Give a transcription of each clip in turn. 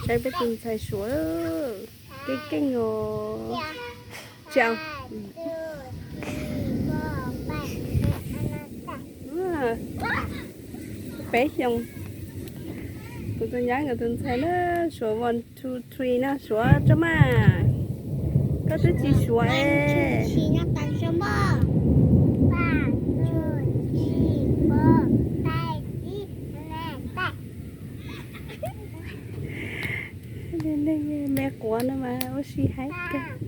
Saib peb tus ntxhais suav, keej keej os. Tsis, peb xyoos. Kuv tus nyab nkawd tus ntxhais na, suav one two three no, suav tso mas. Koj twb tsis suav es. Neeg me quav no mas ua si haib kawg.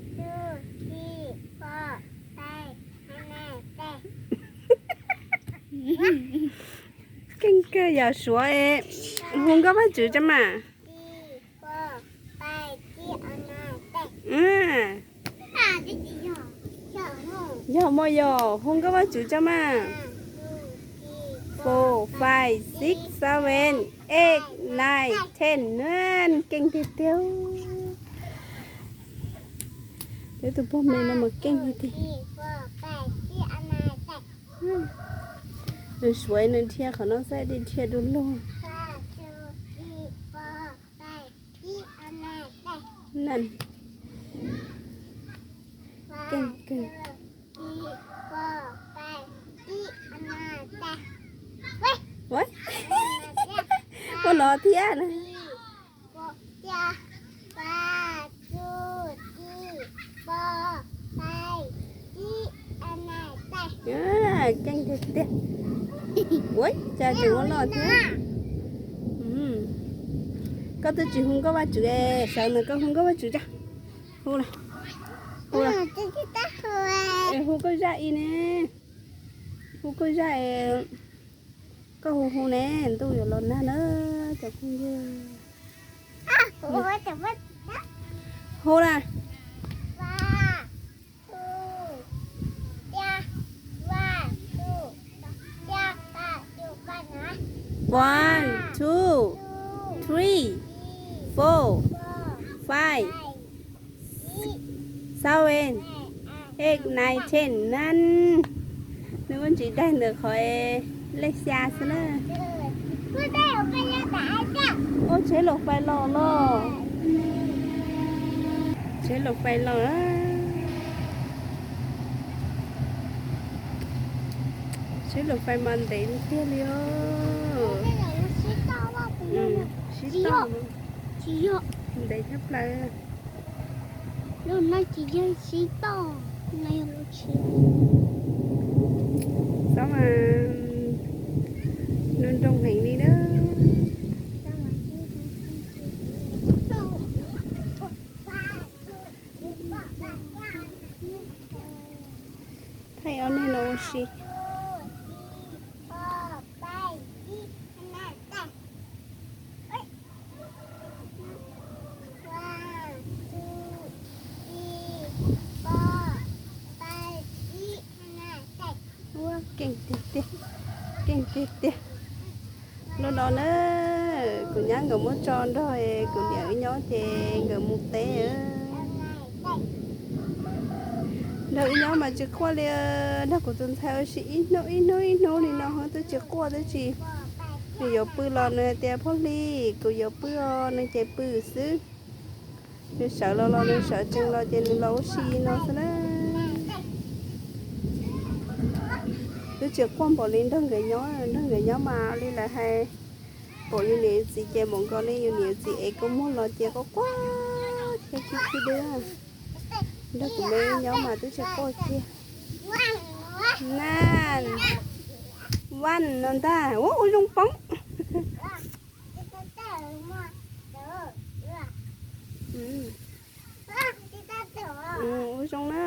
Keej kawg yam suav es. Hu nkauj Vajtswv tso mas. Yog mog, yog hu nkauj Vajtswv tso mas. Four, five, six, seven, eight, nine, ten. Keej tiag tiag. Peb tus pog me no mas keej tiag tiag. Nws suav nws dhia qhov no xwb, dhia dhia du lug. Keej kawg. Ua no thiab na. Keej tiag tiag. Ua cas tseem ua loj thiab. Koj twb tsis hu nkauj Vajtswv, sawv ntawm koj hu nkauj Vajtswv tso. Hu na. Hu na. Hu koj zaj ib ne. Hu koj zaj es. Koj hu hu ne, ntuj yuav los nag na cov phooj ywg. Hu na. One, two, three, four, five, seven, eight, nine, ten na. Nws muaj ntsis daig ntawm qhov lej xya xwb na. Ua tsheb laus fais los los. Tsheb laus fais los. Tsheb laus fais mas ntev tiag li os. Sib toj, ntev tshaj plaws. Xob mas nroo nroo heev li na. Thaij ob neeg no ua si. Ua keej tiag tiag, keej tiag tiag. Lub no na, kuv nyab nkawd muab tso nrog kuv niam wb nyob ces nkawd mus teb. Nrog wb nyob mas tsis quaj li, nrog kuv tus ntxhais ua si ib hnub ib hnub ib hnub li no ho twb tsis quaj twb tsis. Nws yuav pw los nws hais tias, Phooj Hli, kuv yuav pw os, no ces pw xwb. Nws sawv los los nws sawv tsees los ces nws los ua si no xwb na. Twb tsis quaj npaum li nrog nkawd nyob, nrog nkawd nyob mas li lawv hais, pom yus niam yus txiv ces npaum nkaus li yus niam yus txiv ev kua muag los ces quaj quaj thiab khib khib dub. Nrog kuv me nyob mas twb tsis quaj kiag. Na, vaj no ntag, ua zoo poob. Ua zoo na.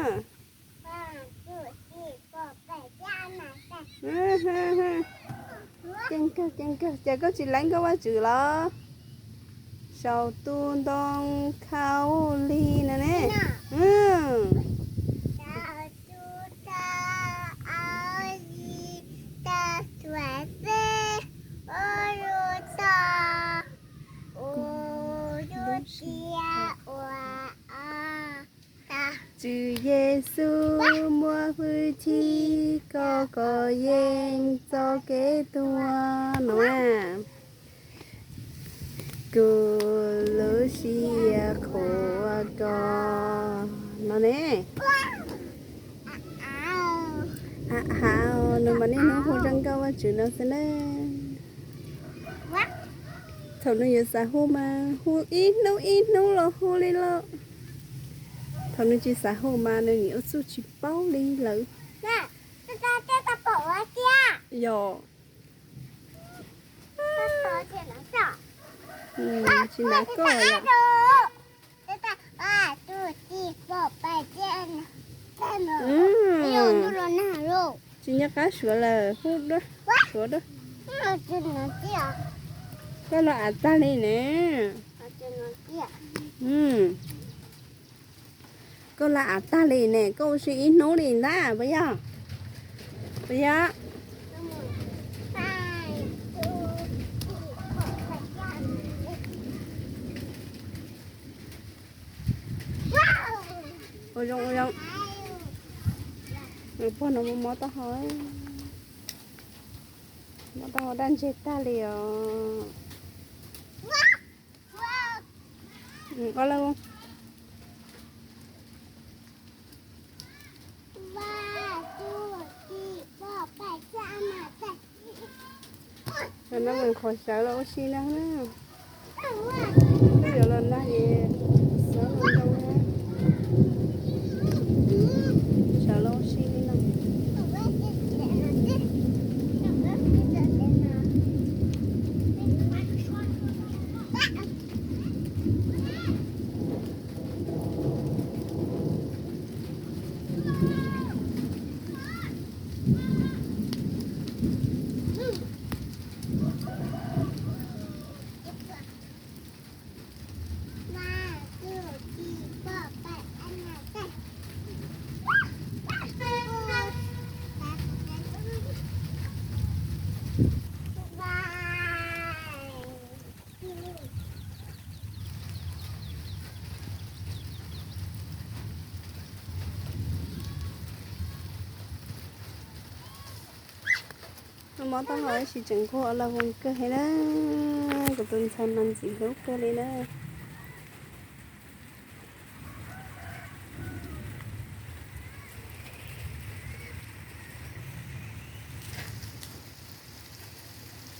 Keej kawg, keej kawg, ces koj tsis lees nkauj Vajtswv los? Saum tus ntoo Khaus Lig no ne. Tswv Yexus muaj hwj chim kom koj yeej txoj kev tuag no. Tus lub sij hawm qhuav ko no ne. Av, av, nws mas niaj hnub hu zoo nkauj Vajtswv no xwb na. Thaum nws yuav xav hu mas hu ib hnub ib hnub los hu li los. Thaum nws tsis xav hu mas nws nim ua txuj tsis paub li lawm. Yog. Tsis nav koj yom. Tsis nyob qab suav lawm, hu suav dua. Koj los av tag li ne. Koj los av tag li ne, koj ua si ib hnub li ntag puas yog? Puas yog? Ua zoo ua zoo. Nws pog no mob mob taub hau, mob taub hau daj ntseg tag li os. Ua lawm. Qhov sawv los ua si no na. Twb yuav los nag es xav los ntoo na. Sawv los ua si li no. Mob taub hau tab sis tseem nquag ua la voos kawg heev na. Kuv tus ntxhais mas ntxim hlub kawg li na.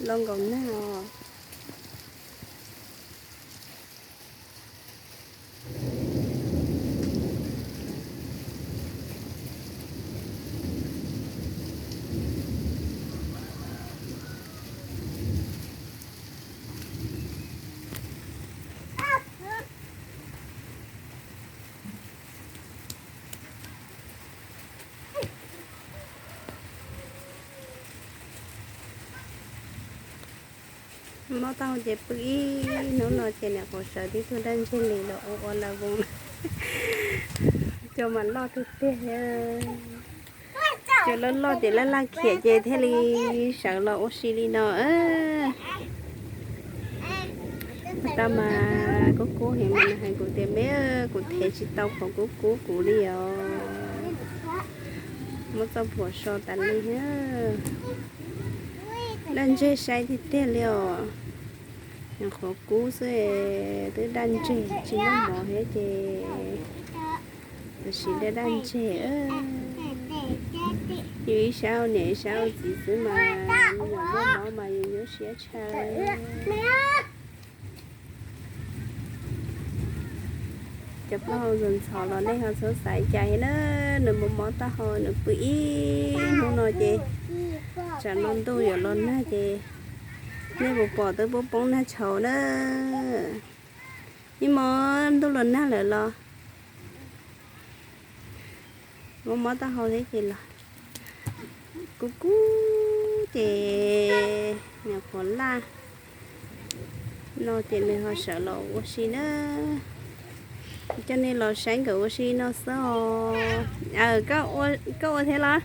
Los nkaum nag os. Mob taub hau ces pw ib hnub no ces niam qhuav sawv tib tug daj ntseg li los ua ua la voos. Cua mas loj tiag tiag. Cua loj loj ces laj laj khiam ces thiaj li sawv los ua si li no. Tau mas kub kub heev mas nws hais kuv tias me, kuv thev tsis tau qhov kub kub kuv li os. Muab txoj phuam so tas li. Daj ntseg sai tiag tiag li os. Qhov kub xwb twb daj ntseg tsis muaj mov thiab ces tam sim daj daj ntseg. Yus ib sab ua niam ib sab ua txiv xwb mas yus muaj mob mas yus nyuaj siab tshaj. Cov plaub hau ntxhov ntxhov los nej ho txhob xav cas thiab na, nws mob mob taub hau nws pw ib hnub no ces tsam no ntuj yuav los nag ces nej puas pom twb poob poob nag tshauv na. Ib hmos ntuj los nag lawm los mob mob taub hau thiab ces los kub kub ces niam qhuav laj no ces nws ho sawv los ua si na. Coj nej los saib nkawd ua si no xwb os. Koj ua thiab los?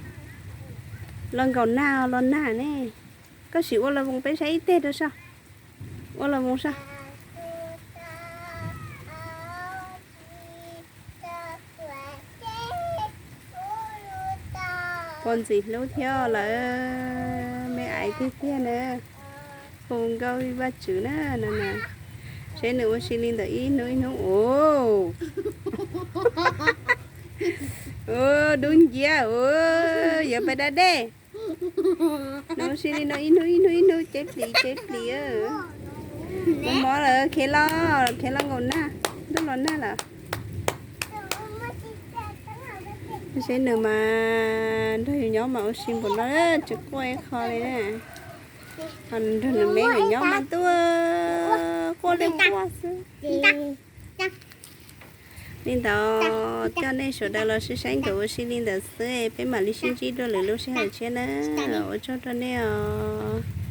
Los nkaum nag los nag ne. Koj sim ua los voos peb saib ib teg rau soj. Ua los voos soj. Pog ntxim hlub thiab lawm, me aiv tiag tiag na. Hu nkauj Vajtswv na no na. Seb nws ua si li ntawm ib hnub ib hnub. Ua, dub nciab ua, yuav pais da dej. Nws ua si li no ib hnub ib hnub ib hnub, cev plis cev plis. Mob mob lawm, khiav los, khiav los nkaum nag, ntuj los nag lawm. Seb nws mas nrog yus nyob mas ua si npaum no, tsis quaj ib qho li na. Ho nrog nws me nyuam nyob mas tuaj quaj li quaj xwb. Li ntawd, coj nej sawv daws los saib saib nkawd ua si li ntawd xwb, peb mam li sib ntsib dua lwm lub sij hawm tshiab na. Ua tsaug rau nej os.